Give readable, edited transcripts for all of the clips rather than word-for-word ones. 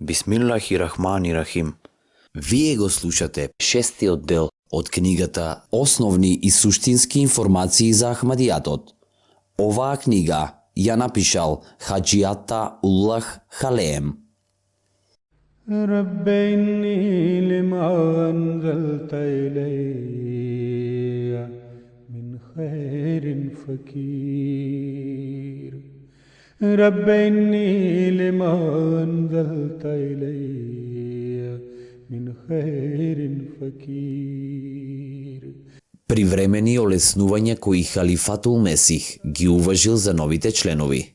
Бисмиллахи-рахмани-рахим. Вие го слушате шестиот дел од книгата Основни и суштински информации за Ахмадијатот. Оваа книга ја напишал Хаџијата Уллах Халеем. رب إني لما أنزلت إلي من خير فقير رب إني لما أنزلت إلي من خير فقير. Привремени олеснувања кои халифатул Месих ги уважил за новите членови.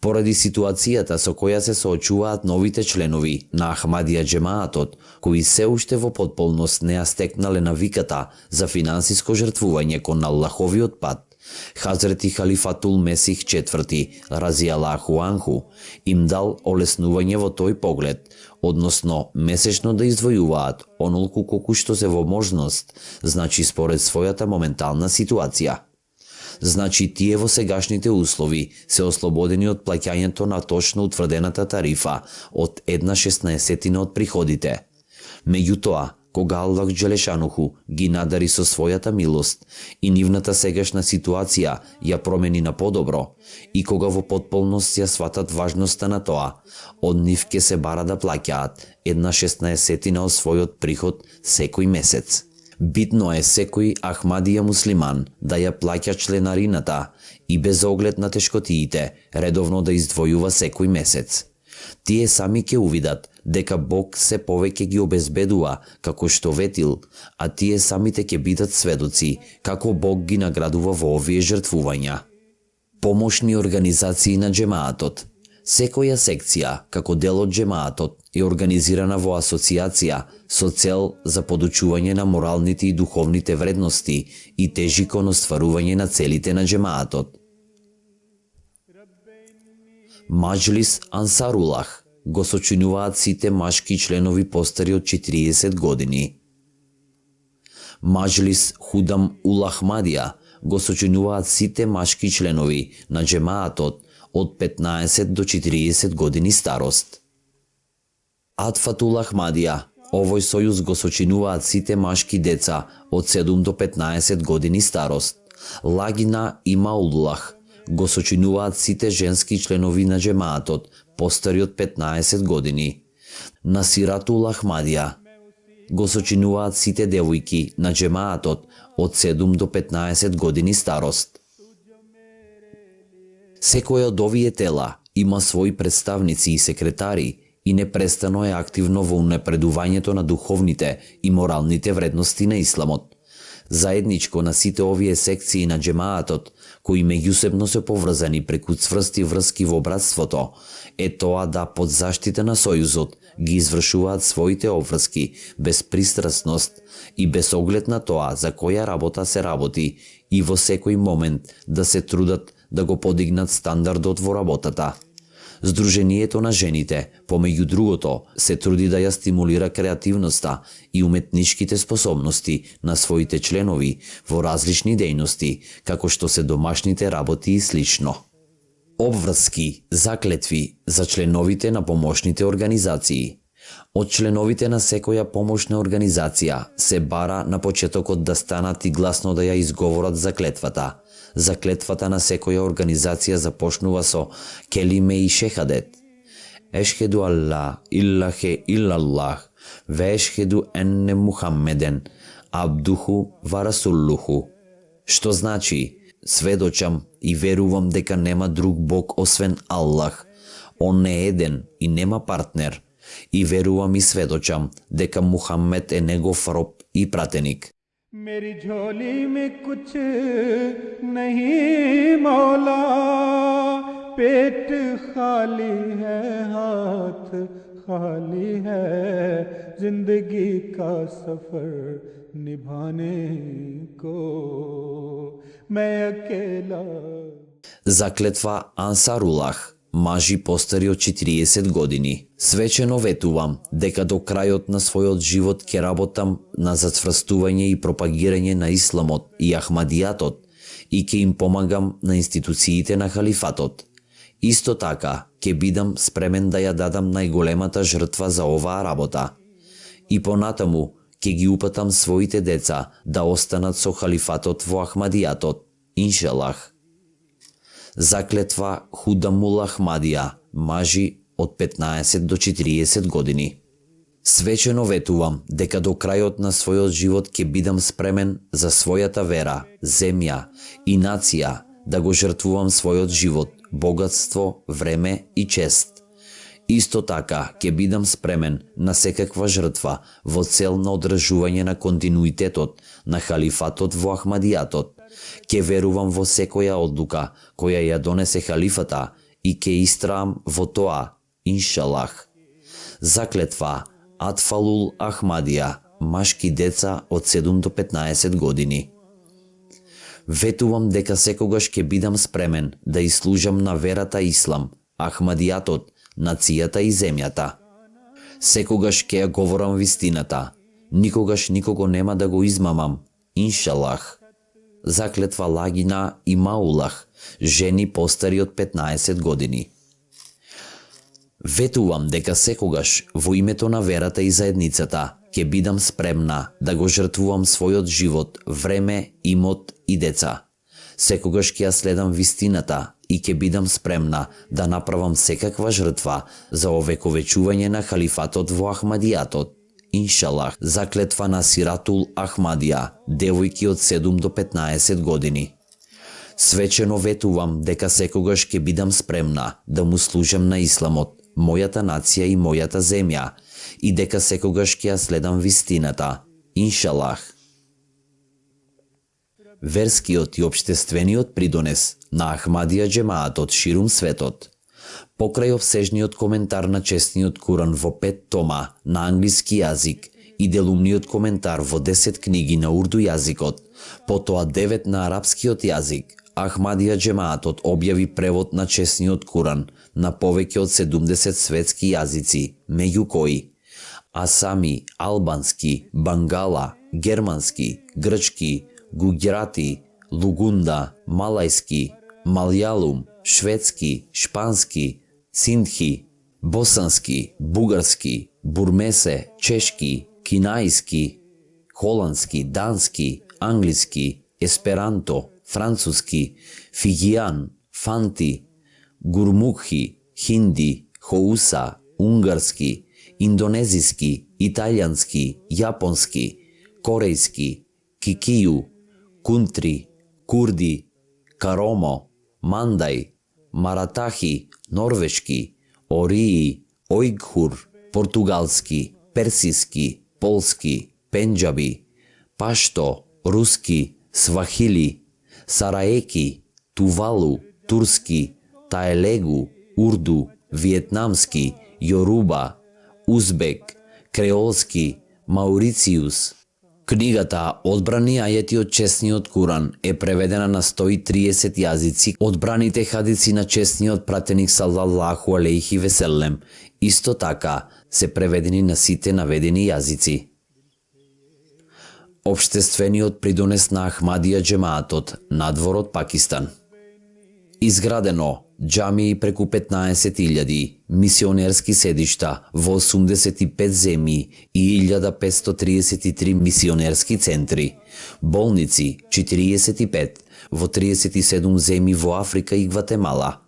Поради ситуацијата со која се соочуваат новите членови на Ахмадија џемаатот, кои се уште во потполност не ја стекнале навиката за финансиско жртвување кон Аллаховиот пат, Хазрети Халифатул Месих IV, разијалаху анху, им дал олеснување во тој поглед, односно месечно да издвојуваат онолку колку што се во можност, значи според својата моментална ситуација. Значи тие во сегашните услови се ослободени од плаќањето на точно утврдената тарифа од 1/16 од приходите. Меѓутоа, кога Аллах Џелешануху ги надари со својата милост и нивната сегашна ситуација ја промени на подобро, и кога во потполност ја сватат важноста на тоа, од нив ке се бара да плаќаат 1/16 од својот приход секој месец. Битно е секој Ахмадија муслиман да ја плаќа членарината и без оглед на тешкотиите редовно да издвојува секој месец. Тие сами ќе увидат дека Бог се повеќе ги обезбедува како што ветил, а тие самите ќе бидат сведоци како Бог ги наградува во овие жртвувања. Помошни организации на џемаатот. Секоја секција, како дел од џемаатот, е организирана во асоциација со цел за подучување на моралните и духовните вредности и тежи кон остварување на целите на џемаатот. Маџлис Ансарулах го сочинуваат сите машки членови постари од 40 години. Маџлис Худам Ул Ахмадија го сочинуваат сите машки членови на џемаатот од 15 до 40 години старост. Атфатул Ахмадија, овој сојуз го сочинуваат сите машки деца од 7 до 15 години старост. Лагина и Мауллах го сочинуваат сите женски членови на џемаатот постари од 15 години. Насиратул Ахмадија го сочинуваат сите девојки на џемаатот од 7 до 15 години старост. Секој од овие тела има своји представници и секретари и непрестано е активно во унапредувањето на духовните и моралните вредности на исламот. Заедничко на сите овие секции на џемаатот, кои меѓусебно се поврзани преку цврсти врски во братството, е тоа да под заштита на сојузот ги извршуваат своите обврски без пристрасност и без оглед на тоа за која работа се работи и во секој момент да се трудат да го подигнат стандардот во работата. Сдруженијето на жените, помеѓу другото, се труди да ја стимулира креативноста и уметничките способности на своите членови во различни дејности, како што се домашните работи и слично. Обврски, заклетви за членовите на помошните организации. Од членовите на секоја помошна организација се бара на почетокот да станат и гласно да ја изговорат заклетвата. Заклетвата на секоја организација започнува со келиме и шехадет. Ешхеду Аллах иллахе иллаллах, ве ешхеду енне Мухаммеден, абдуху ва расуллуху. Што значи, сведочам и верувам дека нема друг Бог освен Аллах. Он е еден и нема партнер. И верувам и сведочам дека Мухаммед е негов роб и пратеник. मेरी झोली में कुछ नहीं मौला पेट खाली है हाथ खाली है जिंदगी का सफर निभाने को मैं अकेला. Заклетва Ансарулах, мажи постари од 40 години. Свечено ветувам дека до крајот на својот живот ќе работам на зацврстување и пропагирање на исламот и Ахмадијатот и ќе им помагам на институциите на халифатот. Исто така, ќе бидам спремен да ја дадам најголемата жртва за оваа работа. И понатаму, ќе ги упатам своите деца да останат со халифатот во Ахмадијатот, иншалах. Заклетва Худамул Ахмадија, мажи од 15 до 40 години. Свечено ветувам дека до крајот на својот живот ќе бидам спремен за својата вера, земја и нација да го жртвувам својот живот, богатство, време и чест. Исто така ќе бидам спремен на секаква жртва во цел на одржување на континуитетот на халифатот во Ахмадијатот. Ќе верувам во секоја одлука која ја донесе халифата и ќе истраам во тоа, иншалах. Заклетва Атфалул Ахмадија, машки деца од 7 до 15 години. Ветувам дека секогаш ќе бидам спремен да изслужам на верата Ислам, Ахмадијатот, нацијата и земјата. Секогаш ќе ја говорам вистината, никогаш никого нема да го измамам, иншалах. Заклетва Лагина и Маулах, жени постари од 15 години. Ветувам дека секогаш во името на верата и заедницата ќе бидам спремна да го жртвувам својот живот, време, имот и деца. Секогаш ќе ја следам вистината и ќе бидам спремна да направам секаква жртва за овековечување на халифатот во Ахмадијатот. Иншалах. Заклетва на Сиратул Ахмадија, девојки од 7 до 15 години. Свечено ветувам дека секогаш ќе бидам спремна да му служам на Исламот, мојата нација и мојата земја, и дека секогаш ќе ја следам вистината, иншалах. Верскиот и општествениот придонес на Ахмадија џемаатот ширум светот. Покрај обсежниот коментар на честниот Куран во 5 тома на англиски јазик и делумниот коментар во 10 книги на урду јазикот, потоа 9 на арапскиот јазик, Ахмадија џемаатот објави превод на честниот Куран на повеќе од 70 светски јазици, меѓу кои асами, албански, бангала, германски, грчки, гуѓрати, лугунда, малајски, малјалум, шведски, шпански, синдхи, босански, бугарски, бурмесе, чешки, кинајски, холандски, дански, англиски, есперанто, француски, фигијан, фанти, гурмукхи, хинди, хоуса, унгарски, индонезиски, италијански, јапонски, корејски, кикију, кунтри, курди, каромо, мандај, маратахи, норвешки, ории, ојгхур, португалски, персиски, полски, пенџаби, пашто, руски, свахили, сараеки, тувалу, турски, таелегу, урду, виетнамски, јоруба, узбек, креолски, маурициус. Книгата Одбрани ајети од честниот Куран е преведена на 130 јазици. Одбраните хадици на честниот пратеник салаллаху алейхи веселем исто така се преведени на сите наведени јазици. Обштествениот придонес на Ахмадија џемаатот надвор од Пакистан. Изградено џамии преку 15.000, мисионерски седишта во 85 земји и 1533 мисионерски центри, болници 45 во 37 земји во Африка и Гватемала,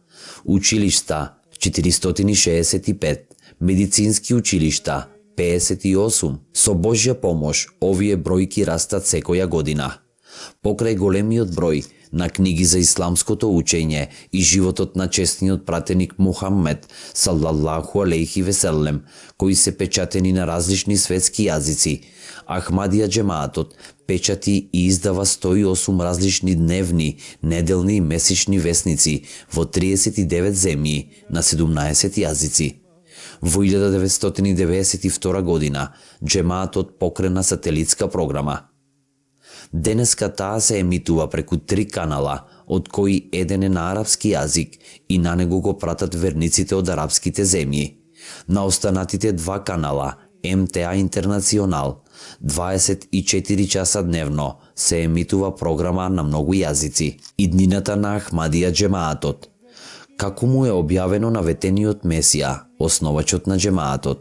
училишта 465, медицински училишта 58. Со Божја помош, овие бројки растат секоја година. Покрај големиот број на книги за исламското учење и животот на честниот пратеник Мухаммед салаллаху алейхи веселем, кои се печатени на различни светски јазици, Ахмадија џемаатот печати и издава 108 различни дневни, неделни и месечни весници во 39 земји на 17 јазици. Во 1992 година џемаатот покрена сателитска програма. Денеска таа се емитува преку 3 канала, од кои еден е на арапски јазик и на него го пратат верниците од арапските земји. На останатите 2 канала, МТА Интернационал, 24 часа дневно се емитува програма на многу јазици. Иднината на Ахмадија џемаатот. како му е објавено на ветениот Месија, основачот на џемаатот.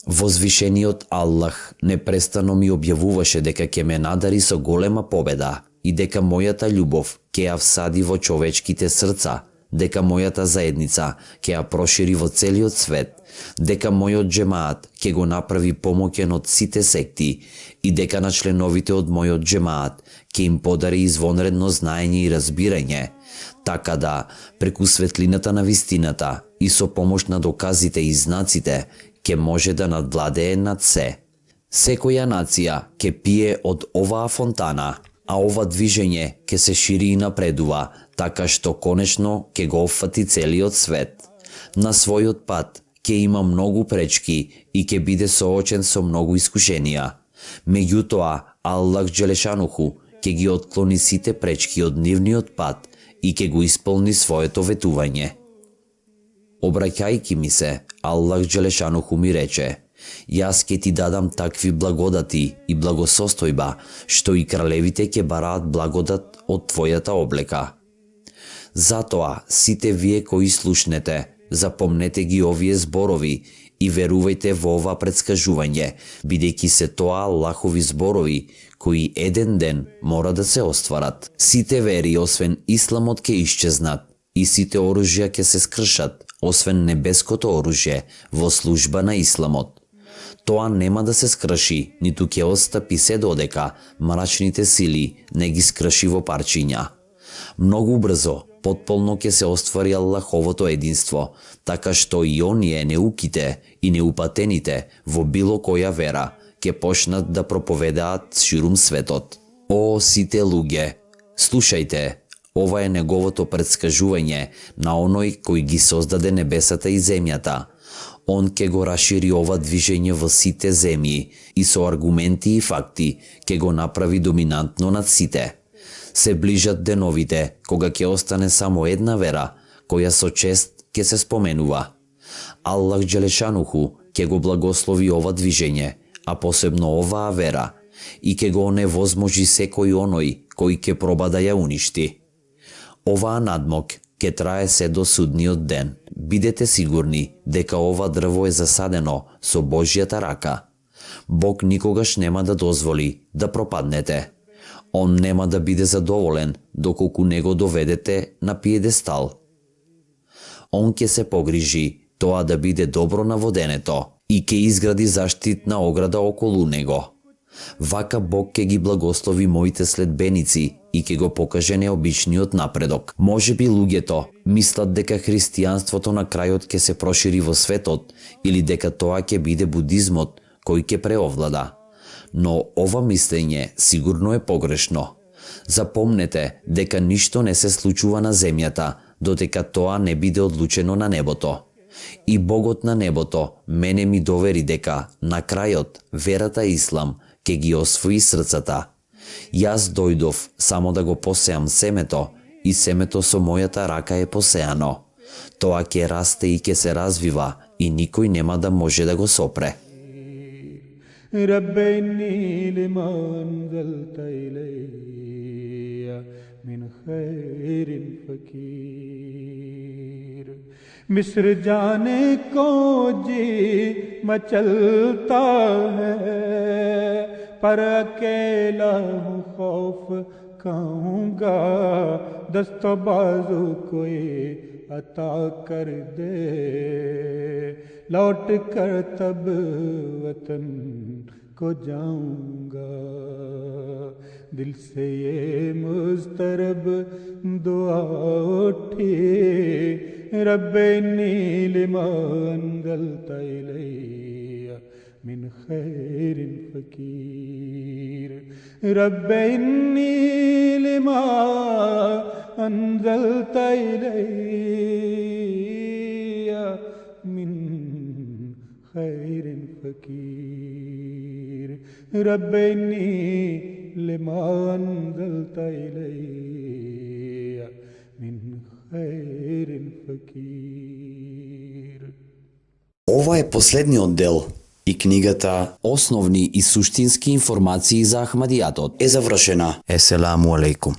Возвишениот Аллах непрестано ми објавуваше дека ќе ме надари со голема победа и дека мојата љубов ќе ја всади во човечките срца, дека мојата заедница ќе ја прошири во целиот свет, дека мојот џемаат ќе го направи помоќен од сите секти и дека на членовите од мојот џемаат ќе им подари извонредно знаење и разбирање, така да, преку светлината на вистината и со помош на доказите и знаците, ќе може да надвладее над се. Секоја нација ќе пие од оваа фонтана, а ова движење ќе се шири и напредува, така што конечно ќе го опфати целиот свет. На својот пат ќе има многу пречки и ќе биде соочен со многу искушенија. Меѓутоа, Аллах Џелешануху ќе ги отклони сите пречки од нивниот пат и ќе го исполни своето ветување. Обраќајќи ми се, Аллах Џелешануху ми рече: јас ќе ти дадам такви благодати и благосостојба, што и кралевите ќе бараат благодат од твојата облека. Затоа, сите вие кои слушнете, запомнете ги овие зборови и верувајте во ова предскажување, бидејќи се тоа Аллахови зборови, кои еден ден мора да се остварат. Сите вери, освен Исламот, ќе исчезнат и сите оружја ќе се скршат, освен небеското оружје, во служба на Исламот. Тоа нема да се скрши, ниту ќе остапи се додека мрачните сили не ги скрши во парчиња. Многу брзо, потполно ќе се оствари Аллаховото единство, така што и оние неуките и неупатените во било која вера ќе почнат да проповедаат ширум светот. О, сите луѓе, слушајте, ова е неговото предскажување на оној кој ги создаде небесата и земјата. Он ќе го расшири ова движење во сите земји и со аргументи и факти ќе го направи доминантно над сите. Се ближат деновите кога ќе остане само една вера, која со чест ќе се споменува. Аллах Џелешануху ќе го благослови ова движење, а посебно оваа вера, и ќе го оневозможи секој оној кој ќе проба да ја уништи. Оваа надмок ќе трае се до судниот ден. Бидете сигурни дека ова дрво е засадено со Божјата рака. Бог никогаш нема да дозволи да пропаднете. Он нема да биде задоволен доколку не го доведете на пиедестал. Он ќе се погрижи тоа да биде добро наводенето и ќе изгради заштитна ограда околу него. Вака Бог ќе ги благослови моите следбеници и ќе го покаже необичниот напредок. Може би луѓето мислат дека христијанството на крајот ќе се прошири во светот или дека тоа ќе биде будизмот кој ќе преовлада. Но ова мислење сигурно е погрешно. Запомнете дека ништо не се случува на земјата додека тоа не биде одлучено на небото. И Богот на небото мене ми довери дека на крајот верата Ислам ќе ги освои срцата. Јас дојдов само да го посеам семето и семето со мојата рака е посеано. Тоа ќе расте и ќе се развива и никој нема да може да го сопре. رب إني لما أنزلت إلي من خير فقير मिस्र जाने को जी मचलता है पर अकेला हूँ खौफ खाऊंगा दस्तो बाजू कोई अता कर दे लौट कर तब वतन को जाऊंगा दिल से ये मुस्तरब दुआ उठी रब इन्नी लिमा अंज़लता इलैया मिन खैरिन फकीर रब इन्नी लिमा अंज़लता इलैया मिन खैरिन फकीर रब इन्नी लिमा अंज़लता इलैया मिन खैरिन फकीर. Ова е последниот дел и книгата Основни и суштински информации за Ахмадијатот е завршена. Еселаму алейкум.